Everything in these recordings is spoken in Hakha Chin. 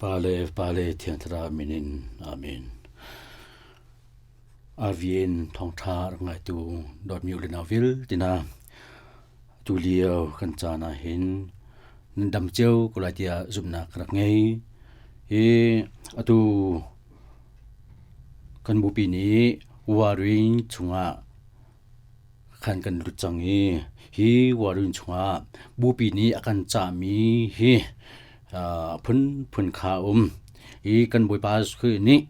Pa le Pa le Thiang Thlarau min in Amen. RVN thawngṭha rak ngaitu dawtmi u le nau vialte hna tu lio kan caan ah hin nan dam cio ko lai tiah zumhnak ka rak ngei. Hi atu kan bupi nih Warin chungah khan kan lut cang i hi warun chungah bupi nih a kan cahmi hi phunphun kha a um. Hi kan Bawipa Jesuh Khrih nih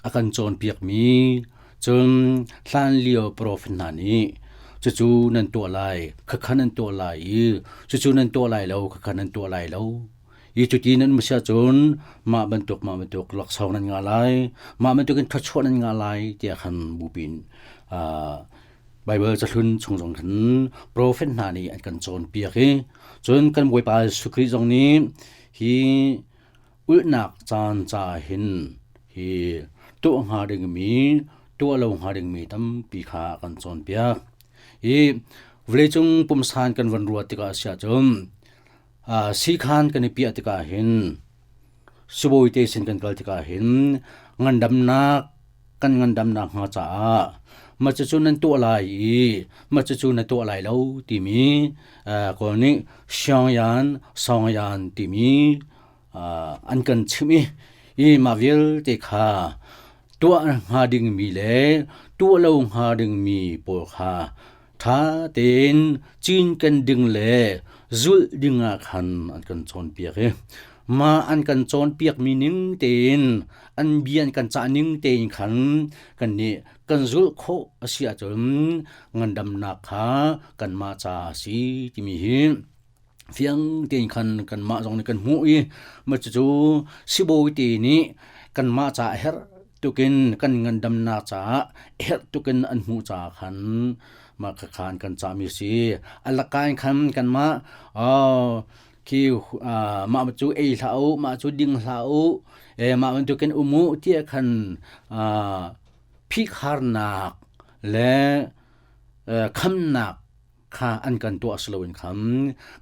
a kan cawnpiakmi cun hlanlio profet hna nih cucu nan tuah lai, khakha nan tuah lai i cucu nan tuah lai lo, khakha nan tuah lai lo. I cuti nan um si ahcun mah bantuk mah bantuk laksawng nan ngah lai, mah bantukin thluachuah nan ngah lai tiah khan bupi in Baibal cahlun chung zong khan profet hna nih an kan cawnpiak i cun kan Bawipa Jesuh Khrih zong nih hi ulhnak caan caah hin hi tuah hnga dingmi tuah lo hnga dingmi tampi kha a kan cawnpiak. Hi vawleicung pumsan kan van ruah tikah a si ahcun siikhan kan i piah tikah hin sibawi te sin kan kal tikah hin ngandamnak kan ngandamnak hnga caah mah cucu nan tuah lai i mah cucu na tuah lai lo timi Kawl nih Siangyan Songyan timi an kan chimh i i mah vialte kha tuah hnga dingmi le tuah lo hnga dingmi pawl kha ṭha tein cinken ding le zulh ding ah khan an kan cawnpiak i mah an kan cawnpiakmi ning tein an bia an kan cah ning tein khan kannih kan zulh khawh a si ahcun ngandamnak kha kanmah ca a si timi hi fiang tein khan kanmah zong nih kan hmuh i mah cucu sibawi te nih kanmah ca a herh tukin kan ngandamnak caah herh tukin an hmuh caah khan mah khakha an kan cahmi a si. A laka in khan kanmah khi mah cu ei hlah u, mah cu ding hlah u, mah bantukin um u tiah khan phihkharnak le khamnak kha an kan tuah si loin khan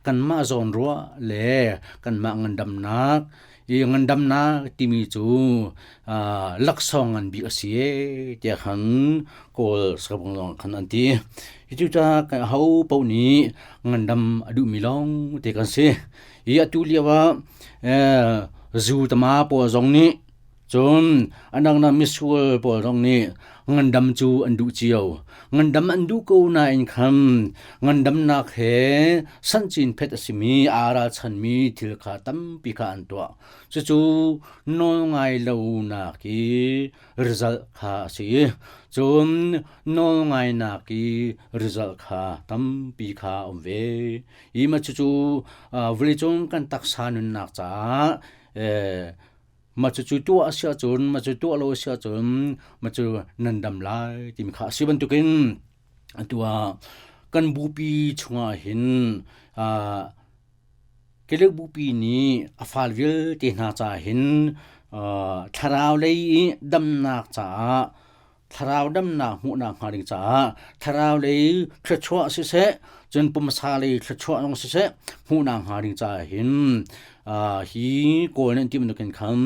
kanmah zawnruah le kanmah ngandamnak i ngandamnak timi cu laksawng ngan bik a si tiah khan Kawl sakapung zong khan an ti. Hi cucaah aho paoh nih ngandam a duhmi lawng te kan si. Hi atu lio ah zu tama pawl zong nih Cun a dangdang misual pawl zong nih ngandam cu an duh cio. Ngandam an duh ko nain khan ngandamnak he sancin phet a simi aa ralchanmi thil kha tampi kha an tuah. Cucu nawlngai lonak i result kha a si i cun nawlngainak i result kha tampi kha a um ve. Hi mah cucu vawleicung kan taksa nunnak caah mah cucu tuah a si ahcun mah cu tuah lo a si ahcun mah cu nan dam lai timi kha a si bantukin atu ah kan bupi chungah hin Kelek bupi nih a fal vialte hna caah hin thlarau lei i damnak caah thlarau damnak hmuhnak hnga ding caah thlarau lei thluachuah siseh cun pumsa lei thluachuah zong siseh hmuhnak hnga ding caah hin hi kawl nih an ti bantukin khan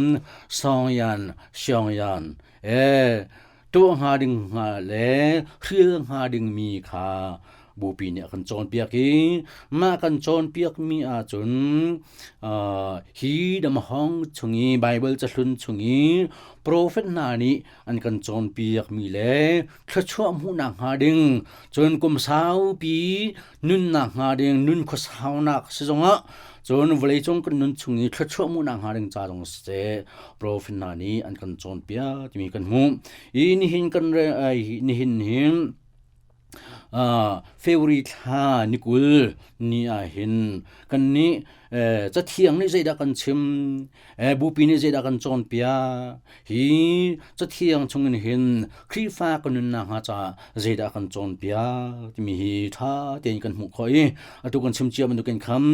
sawngyan siangyan tuah hnga ding hnga le hrial hnga dingmi kha bupi nih a kan cawnpiak i mah kan cawnpiakmi ahcun hi damhong chung i Baibal cahlun chung i profet hna nih an kan cawnpiakmi le thluachuah hmuhnak hnga ding cun kum saupi nunnak hnga ding nun khuasaunak si zongah cun vawleicung kan nun chung i thluachuah hmuhnak hnga ding ca zong siseh profet hna nih an kan cawnpiak timi kan hmuh i nihin kan re nihin hin February thla ni 20 ni ah hin kannih cathiang nih zeidah kan chim, bupi nih zeidah kan cawnpiak, hi cathiang chungin hin Khrihfa kan nunnak hnga caah zeidah kan cawnpiak timi hi ṭha tein kan hmuh khawh i atu kan chim cia bantukin khan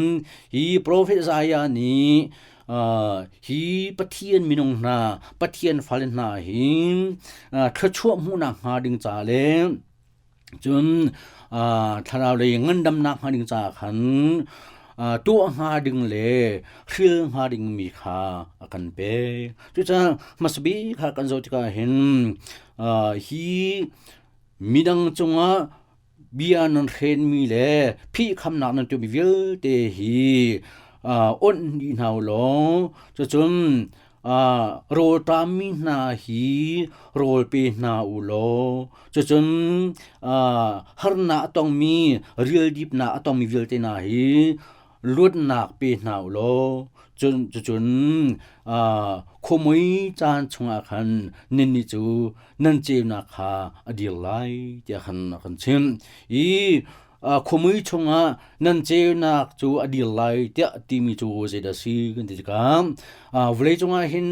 hi profet Isaiah nih hi Pathian minung hna, Pathian fale hna hi thluachuah hmuhnak hnga ding ca le cun thlarau lei ngandamnak hnga ding caah khan tuah hnga ding le hrial hnga dingmi kha a kan pek. Cucaah hmasabik kha kan zoh tikah hin hi midang cungah bia nan hrenmi le phihkhamnak nan tuahmi vialte hi onh dih hna u law cucun rawlṭammi hna hi rawl pe hna u law cucun harnak a tongmi rialdipnak a tongmi vialte hna hi luatnak pe hna u law cun cucun khuamui caan chungah khan nannih cu nan ceunak kha a dir lai tiah khan a kan chimh. I khuamui chungah nan ceunak cu a dir lai tiah timi cu zeidah a si kan ti tikah vawlei cungah hin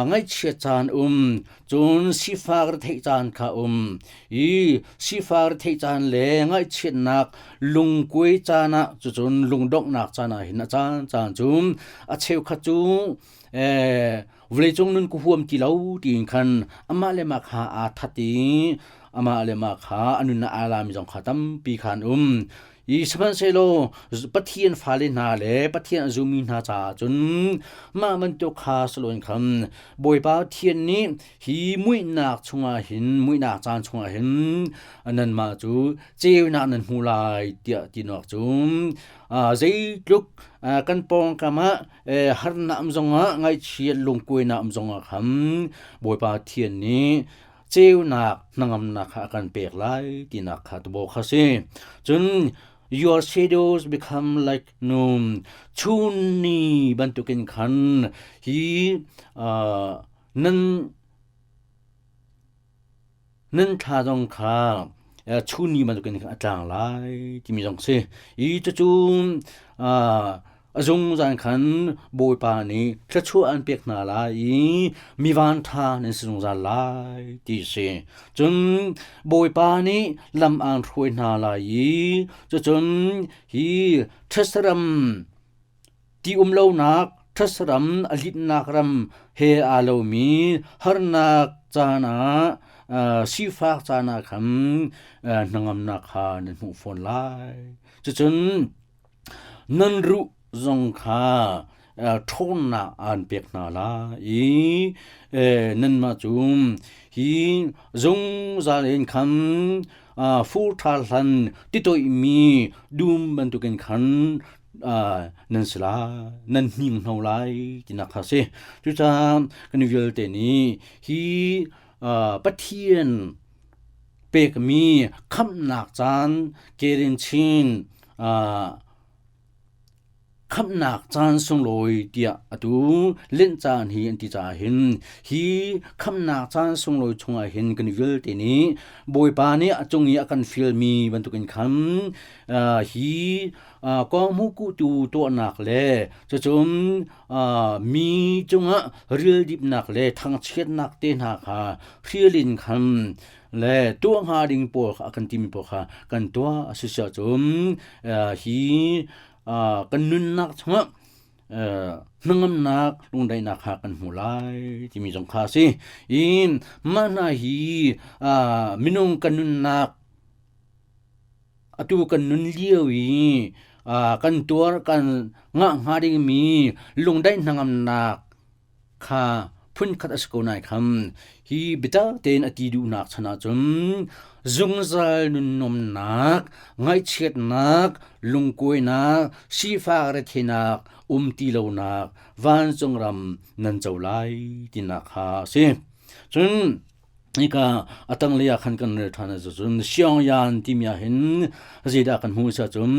ngaihchiat caan um cun sifak retheih caan kha um i sifak retheih caan le ngaihchiatnak lungkuai caan ah cucun lungdonghnak caan ah hin a caan caan cu a cheukhat cu vawleicung nun ka huam ti lo tiin khan amah le mah kha aa that i amah le mah kha a nunnak aa lami zong kha tampi kha an um. I sihmanhsehlaw Pathian fale hna le Pathian a zummi hna caah cun mah bantuk kha si loin khan Bawipa Pathian nih hi muihnak chungah hin muihnak caan chungah hin nanmah cu ceunak nan hmu lai tiah tinak cu zeitluk kan pawngkam ah harnak um zongah ngaihchiat lungkuainak um zongah khan Bawipa Pathian nih ceunak hnangamnak kha a kan pek lai tinak kha tubo kha si. Cun your shadows become like noon chun ni bantukin khan hi nan nan thla zong kha chun ni bantukin a tlang lai timi zong si. I cucu a zungzal khan Bawipa nih thluachuah an pek hna lai i mi vanṭha nan si zungzal lai ti a si. Cun Bawipa nih lam aan hruai hna lai i cucun hi ṭhetsaram ti um lonak ṭhetsaram a litnak ram he aa lomi harnak caan ah sifak caan ah khan hnangamnak kha nan hmuh fawn lai. Cucun Nan ruh zong kha ṭhawnnak aan pek hna lai i nanmah cu hi zungzal in khan fur ṭha hlan titoihmi dum bantukin khan nan si lai, nan hninghno lai tinak kha a si. Cucaah kan vialte nih hi Pathian pekmi khamhnak caan kerin chin khamhnak caan sunglawi tiah atu Lent caan hi an ti caah hin hi khamhnak caan sunglawi chungah hin kan vialte nih Bawipa nih a cung i a kan fialmi bantukin khan hi kawhhmuhkuhtu tuahnak le cucun mi cungah rildipnak le thangchiatnak te hna kha hrial in khan le tuah hnga ding pawl kha a kan timi pawl kha kan tuah a si ahcun hi kan nunnak chungah hnangamnak lungdaihnak kha kan hmu lai timi zong kha a si. I mah hna hi minung kan nunnak atu kan nun lio i kan tuar kan ngah hnga dingmi lungdaih hnangamnak kha phunkhat a si ko nai kham hi biatak tein a ti duhnak chan ahcun zungzal nunnuamnak ngaihchiatnak lungkuainak sifak retheihnak um ti lonak vancung ram nan co lai tinak kha a si. Cun hika a tanglei ah khan kan rel ṭhan ahcun Siangyan timi ah hin zeidah kan hmuh ahcun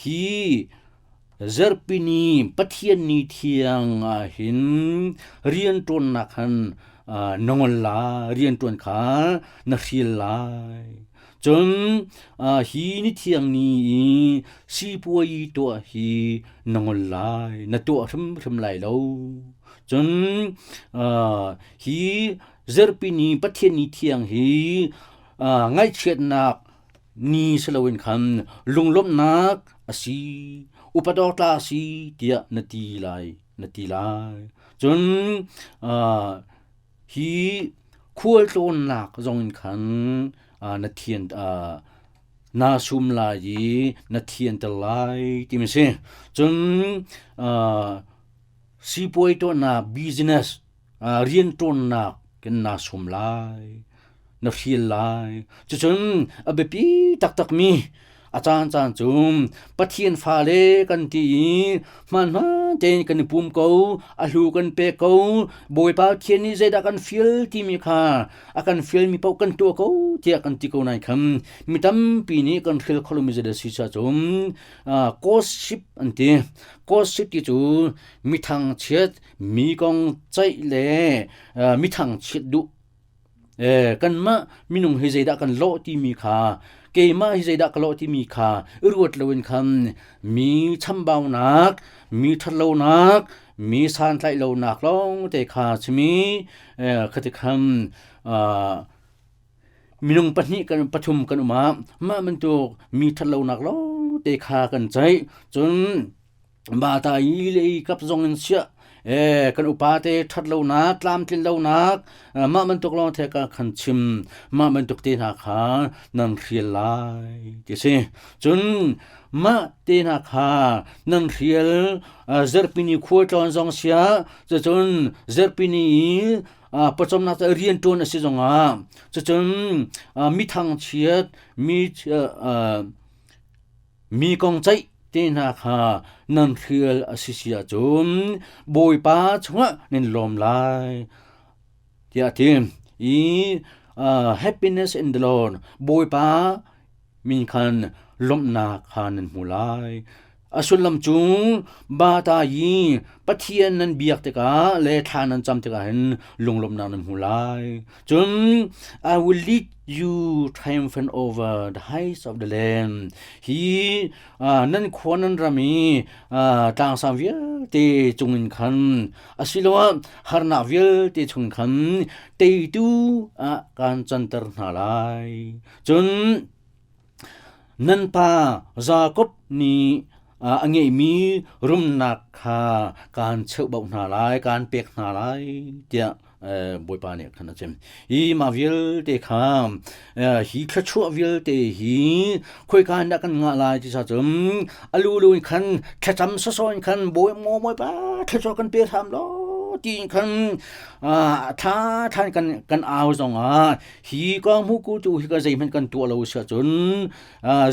hi Zarhpini Pathian ni thiang ah hin rianṭuannak khan na ngol lai, rianṭuan kha na hrial lai. Cun hi ni thiang ni i sipuai tuah hi na ngol lai, na tuah hrimhrim lai lo. Cun hi Zarhpini Pathian ni thiang hi ngaihchiatnak ni si loin khan lunglawmhnak a si, upat awk tla a si tiah na ti lai, na ti lai. Cun hi khualtlawnnak zong in khan na thian naa sum lai i na thianter lai timi a si. Cun. Sipuai tuahnak business rianṭuannak in naa sum lai, na hrial lai. Cucun a biapi taktakmi a caancaan cu Pathian fale kan ti i hmaanhmaan tein kan i pum ko, a hlu kan pek ko, Bawipa Pathian nih zeidah kan fial timi kha a kan fialmi paoh kan tuah ko tiah kan ti ko nain khan mi tampi nih kan hrial kho lomi zeidah a si cun gossip an ti. Gossip ti cu mi thangchiat, mi kong ceih le mi thangchiat duh. Kanmah minung hi zeidah kan lawh timi kha keimah hi zeidah ka lawh timi kha i ruat loin khan mi chambaunak, mi ṭhatlonak, mi santlaih lonak lawng te kha chimi khati khan minung pahnih kan pathum kan um ah mah bantuk mi ṭhatlonak lawng te kha kan ceih. Cun Mata i le i kap zong in siah kan upa te ṭhat lonak tlamtlin lonak mah bantuk lawng the ka khan chim mah bantuk te hna kha nan hrial lai ti si. Cun mah te hna kha nan hrial zarhpini khualtlawn zong siah cucun zarhpini i pawcawmnak ca rianṭuan a si zongah cucun mi thangchiat mi Mi kong ceih te hna kha nan hrial a si si ahcun Bawipa chungah nan lawm lai tiah a ti. I happiness in the Lord, Bawipa min khan lawmhnak kha nan hmu lai. A sullam cu bata i Pathian nan biak tikah le thla nan cam tikah hin lunglawmhnak nan hmu lai. Cun I will lead you triumphant over the heights of the land. Hi nan khua nan ram i tlangsang vialte cungin khan asiloah harnak vialte chung khan teitu ah kaan canter hna lai. Cun Nan pa Jakob nih a ngeihmi rumnak kha kaan cheuhbauh hna lai, kaan pek hna lai, tiah Bawipa nih khan a chim. Hi mah vialte kha hi thluachuah vialte hi khoika in dah kan ngah lai ti cun a lulu in khan thlacam sawsawh in khan Bawi maw Bawipa thluachuah kan pe hram law tiin khan thla thlan kan au zongah Hi ka hmuku tu hi ka zeihmanh kan tuah lo si ahcun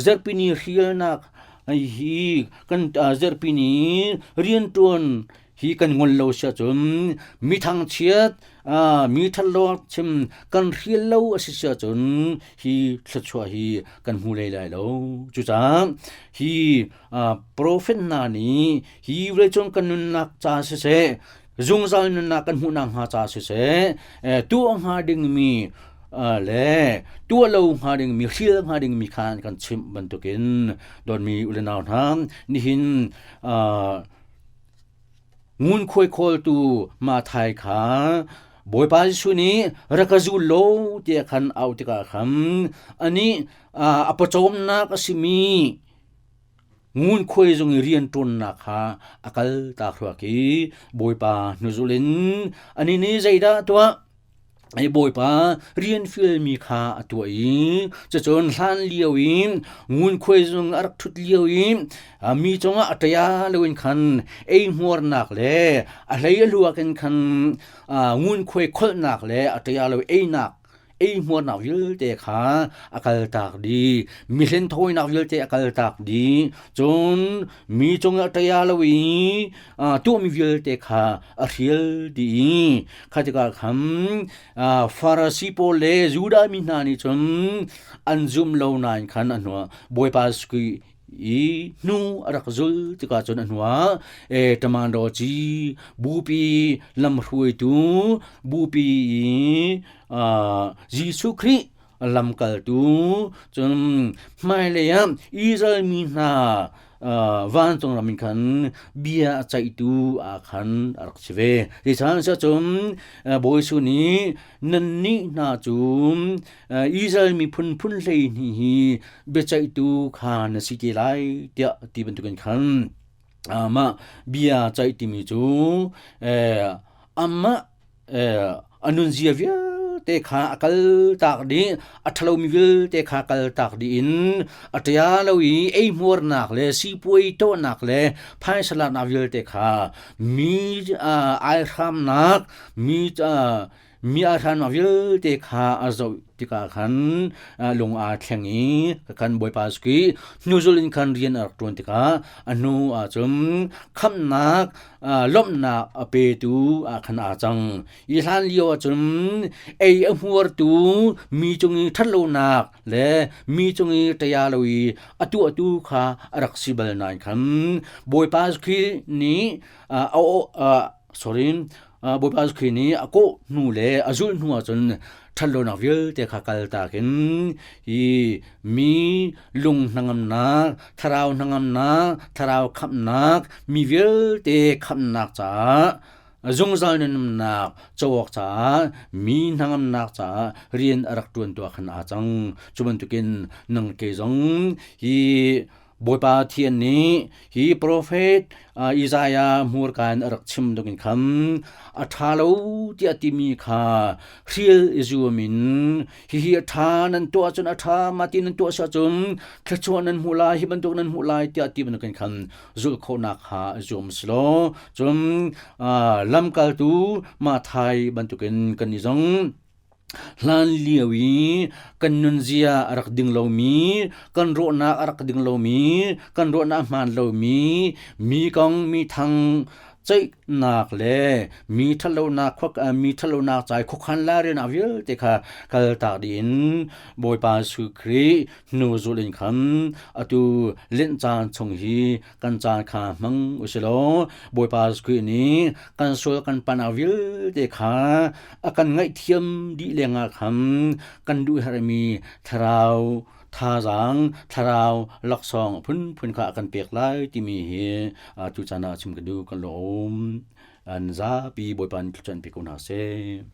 zarhpini hrialnak hi kan zarhpini rianṭuan hi kan ngol lo si ahcun mi thangchiat mi ṭhatlo chim kan hrial lo a si si ahcun hi thluachuah hi kan hmu hlei lai lo. Cucaah hi profet hna nih hi vawleicung kan nunnak ca siseh zungzal nunnak kan hmuhnak hnga ca siseh tuah hnga dingmi le tuah lo hnga dingmi hrial hnga dingmi kha an kan chimh bantukin dawtmi u le nau hna nihin ngunkhuai khawltu Mathai kha Bawipa Jesuh nih rak ka zul law tiah khan auh tikah khan anih a pawcawmnak a simi Ngunkhuai zung i rianṭuannak kha a kal ta hruak i Bawipa hnuzul in anih nih zeidah a tuah? Ai Bawipa rian fialmi kha a tuah i cucun hlan lio i ngunkhuai zung a rak ṭhut lio i mi cungah a ṭia loin khan eihmuarnak le a hlei a hluak in khan ngunkhuai kholhnak le a ṭia lo einak eihmuarnak vialte kha a kaltak dih mi hlenthawinak vialte a kaltak dih cun mi cungah ṭaya lo i tuahmi vialte kha a hrial dih i kha tikah khan Farasi pawl le Judah mi hna nih cun an zum lo nain khan a hnuah Bawipa i hnu a rak zul tikah cun a hnuah Tamando ci bupi lamhruaitu bupi i Jesuh Khrih lamkaltu cun hmailei ah Israel mi hna vancung ram in khan bia a ceihtu ah khan a rak si ve. Zeicahtiah cun Bawi Jesuh nih nannih hna cu Israel miphun phun 12 hi biaceihtu kha na si te lai tiah ti bantukin khan mah bia ceih timi cu amah a nunzia vialte. vialte kha a kal tak dih, a ṭhalomi vialte kha kal tak dih in a ṭia lo i eihmuarnak le sipuai tuahnak le phaisa laknak vialte kha mi aihramnak, mi mi aihramnak vialte kha a zoh tikah khan lung aa thleng i kan Bawipa Jesuh hnuzul in khan rian a rak ṭuan tikah a hnu ahcun khamhnak lawmhnak a petu ah khan aa cang. I hlan lio ahcun ei a hmuartu mi cung i ṭhatlonak le mi cung i ṭaya lo i a tuahtu kha a rak si bal nain khan Bawipa Jesuh nih a sorry Bawipa Jesuh nih a kawh hnu le a zulh hnu ahcun ṭhatlonak vialte kha kaltak in hi mi lung hnangamnak, thlarau hnangamnak, thlarau khamhnak, mi vialte khamhnak caah zungzal nunnak co awk caah mi hnangamnak caah rian a rak ṭuan tu ah khan aa cang. Cu bantukin nang ke zong hi Bawipa Thian nih hi profet Isaiah hmurka in a rak chim bantukin khan a ṭha lo tiah timi kha hrial i zuam in hihi a ṭha nan tuah ahcun a ṭha mah ti nan tuah si ahcun thluachuah nan hmuh lai hi bantuk nan hmuh lai tiah ti bantukin khan zulh khawhnak kha i zuam si law cun lamkaltu Mathai bantukin kan i zong hlan lio i kan nunzia a rak ding lomi kan rawhnak a rak ding lomi kan ruahnak a hmaan lomi mi kong mi thang ceihnak le mi ṭhatlonak khuak mi ṭhatlonak ca i khuakhan lairelnak vialte kha kaltak dih in Bawipa Jesuh Khrih hnu zulh in khan atu Lent caan chung hi kan caan kha hmang u si law Bawipa Jesuh Khrih nih kan sual kan panah vialte kha a kan ngaihthiam dih lengah khan kan duh herhmi thlarau thazaang thlarau laksawng phunphun kha a kan pek lai timi hi tuchan ah chim ka duh. Kan lawm. An zapi Bawipa nih thluachuah in pe ko hna seh.